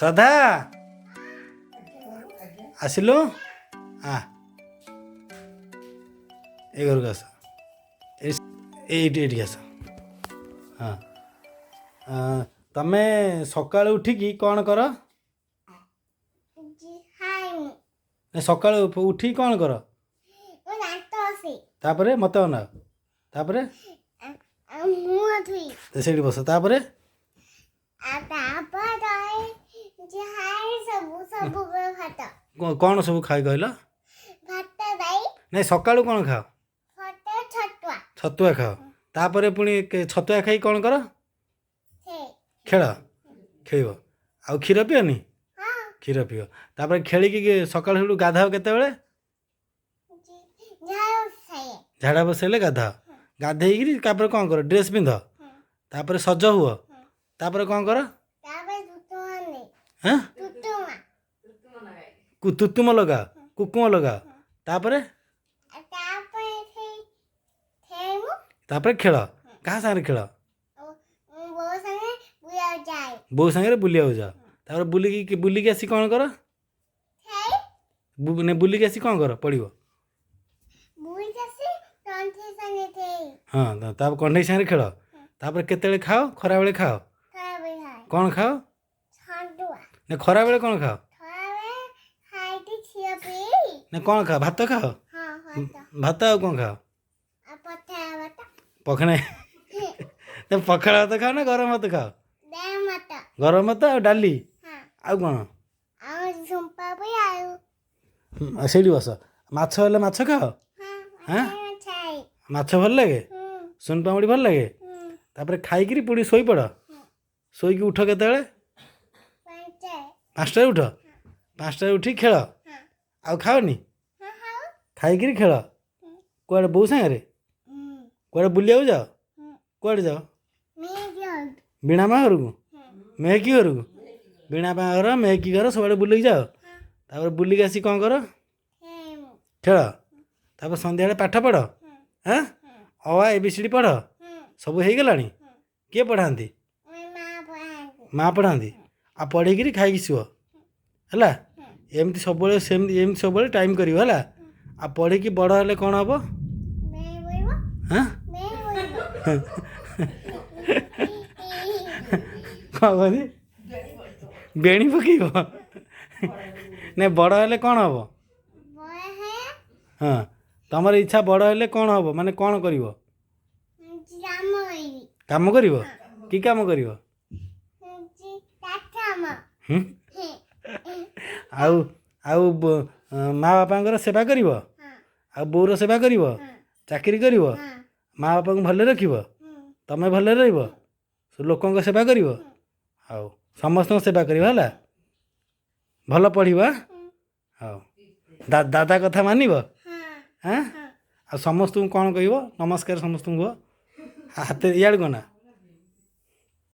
ଶ୍ରଦ୍ଧା, ଆସିଲୁ? ଆ, ଏ ଘରକୁ ଆସ। ଏଇଠି, ଏଇଠିକି ଆସ। ହଁ, ତମେ ସକାଳୁ ଉଠିକି କ'ଣ କର? ନାଇଁ, ସକାଳୁ ଉଠିକି କ'ଣ କର? ତାପରେ ମୋତେ ଅନାଅ। ତାପରେ ମୁହଁ ଧୋଇ। ସେଇଠି ବସ। ତାପରେ? ତାପରେ ସବୁ ସବୁ ଭାତ। କ'ଣ ସବୁ ଖାଇ କହିଲ? ଭାତ ଦାଇ। ନାଇଁ, ସକାଳୁ କ'ଣ ଖାଅ? ଭାତ, ଛତୁଆ। ଛତୁଆ ଖାଅ। ତାପରେ ପୁଣି ଛତୁଆ ଖାଇ କ'ଣ କର? ଖେଳ ଖେଳିବ। ଆଉ କ୍ଷୀର ପିଅନି? ହଁ। କ୍ଷୀର ପିଅ। ତାପରେ ଖେଳିକି ସକାଳୁ ସକାଳୁ ଗାଧାଅ କେତେବେଳେ? ଝାଡ଼ା ବସେଇଲେ ଗାଧାଅ। ଗାଧେଇକିରି ତାପରେ କ'ଣ କର? ଡ୍ରେସ୍ ପିନ୍ଧ। ତାପରେ ସଜ ହୁଅ। ତାପରେ କ'ଣ କର? ତାପରେ ହଁ, ତୁତୁମା। ତୁତୁମ ଲଗାଅ, କୁକୁମ ଲଗାଅ। ତାପରେ? ତାପରେ ଖେଳିବୁ। ତାପରେ ଖେଳ। କାହା ସାଙ୍ଗରେ ଖେଳ? ବୋଉ ସାଙ୍ଗେ ବୁଲିବାକୁ ଯାଏ। ବୋଉ ସାଙ୍ଗରେ ବୁଲିବାକୁ ଯାଅ। ତାପରେ ବୁଲିକି ବୁଲିକି ଆସି କ'ଣ କର? ବୁଲିକି ଆସି କ'ଣ କର? ପଡ଼ିବ। ବୁଲିକି ଆସି କଣ୍ଢେଇ ସାଙ୍ଗେ ଖେଳି। ହଁ, ତାପରେ କଣ୍ଢେଇ ସାଙ୍ଗରେ ଖେଳ। ତାପରେ କେତେବେଳେ ଖାଅ? ଖରାବେଳେ ଖାଅ? ଖରାବେଳେ ଖାଏ। କ'ଣ ଖାଅ? ଛତୁଆ। ନା, ଖରାବେଳେ କ'ଣ ଖାଅ? ଖରାବେଳେ ଖାଇକି କ୍ଷୀର ପିଇ। ନା, କ'ଣ ଖାଅ? ଭାତ ଖାଅ? ହଁ, ଭାତ। ଭାତ ଆଉ କ'ଣ ଖାଅ? ଆଉ ପଖାଳ ଭାତ। ପଖାଳ ନା, ପଖାଳ ଭାତ ଖାଅ ନା ଗରମ ଭାତ ଖାଅ? ଗରମ ଭାତ। ଗରମ ଭାତ ଆଉ ଡାଲି? ହଁ। ଆଉ କ'ଣ? ଆଉ ସୁନପାମ୍ପୁଡ଼ି ଆଉ ଆଉ ସେଇଠି ବସ। ମାଛ ହେଲେ ମାଛ ଖାଅ? ହଁ। ହାଁ? ଖାଇ। ମାଛ ଭଲ ଲାଗେ? ସୁନପାମ୍ପୁଡ଼ି ଭଲ ଲାଗେ? ତାପରେ ଖାଇକିରି ପୁଣି ଶୋଇପଡ଼। ଶୋଇକି ଉଠ କେତେବେଳେ? 5। 5ଟାରେ ଉଠ। 5ଟାରେ ଉଠିକି ଖେଳ। ହଁ। ଆଉ ଖାଅନି? ହଁ, ଖାଉ। ଖାଇକିରି ଖେଳ। କୁଆଡ଼େ? ବୋଉ ସାଙ୍ଗରେ କୁଆଡ଼େ ବୁଲିବାକୁ ଯାଅ? କୁଆଡ଼େ ଯାଅ? ବୀଣା ମା ଘରକୁ, ମେହେକି ଘରକୁ, ବୀଣା ମା ଘର, ମେହେକି ଘର, ସବୁଆଡ଼େ ବୁଲିକି ଯାଅ। ତାପରେ ବୁଲିକି ଆସି କ'ଣ କର? ଖେଳ। ତାପରେ ସନ୍ଧ୍ୟାବେଳେ ପାଠ ପଢ଼। ହାଁ, ଅ ଆ ଏ ବି ସି ଡ଼ି ପଢ଼। ସବୁ ହେଇଗଲାଣି? କିଏ ପଢ଼ାନ୍ତି? ମା ପଢ଼ାନ୍ତି। ଆଉ ପଢ଼ିକିରି ଖାଇକି ଶୁଅ। ହେଲା? ଏମିତି ସବୁବେଳେ, ସେମିତି ଏମିତି ସବୁବେଳେ ଟାଇମ୍ କରିବ। ହେଲା? ଆଉ ପଢ଼ିକି ବଡ଼ ହେଲେ କ'ଣ ହେବ? ହାଁ, କ'ଣ କହନ୍ତି? ବେଣୀ ପକେଇବ? ନାଇଁ, ବଡ଼ ହେଲେ କ'ଣ ହେବ? ହଁ, ତମର ଇଚ୍ଛା ବଡ଼ ହେଲେ କ'ଣ ହେବ? ମାନେ କ'ଣ କରିବ? କାମ କରିବ? କି କାମ କରିବ? ହୁଁ? ଆଉ ଆଉ ମା ବାପାଙ୍କର ସେବା କରିବ? ଆଉ ବୋଉର ସେବା କରିବ? ଚାକିରି କରିବ? ମା ବାପାଙ୍କୁ ଭଲରେ ରଖିବ? ତମେ ଭଲରେ ରହିବ? ଲୋକଙ୍କ ସେବା କରିବ? ହଉ, ସମସ୍ତଙ୍କ ସେବା କରିବ। ହେଲା? ଭଲ ପଢ଼ିବ। ହଉ, ଦାଦା କଥା ମାନିବ? ହାଁ, ଆଉ ସମସ୍ତଙ୍କୁ କ'ଣ କହିବ? ନମସ୍କାର ସମସ୍ତଙ୍କୁ କୁହ। ହାତେ ଇଆଡ଼େ କ'ଣ?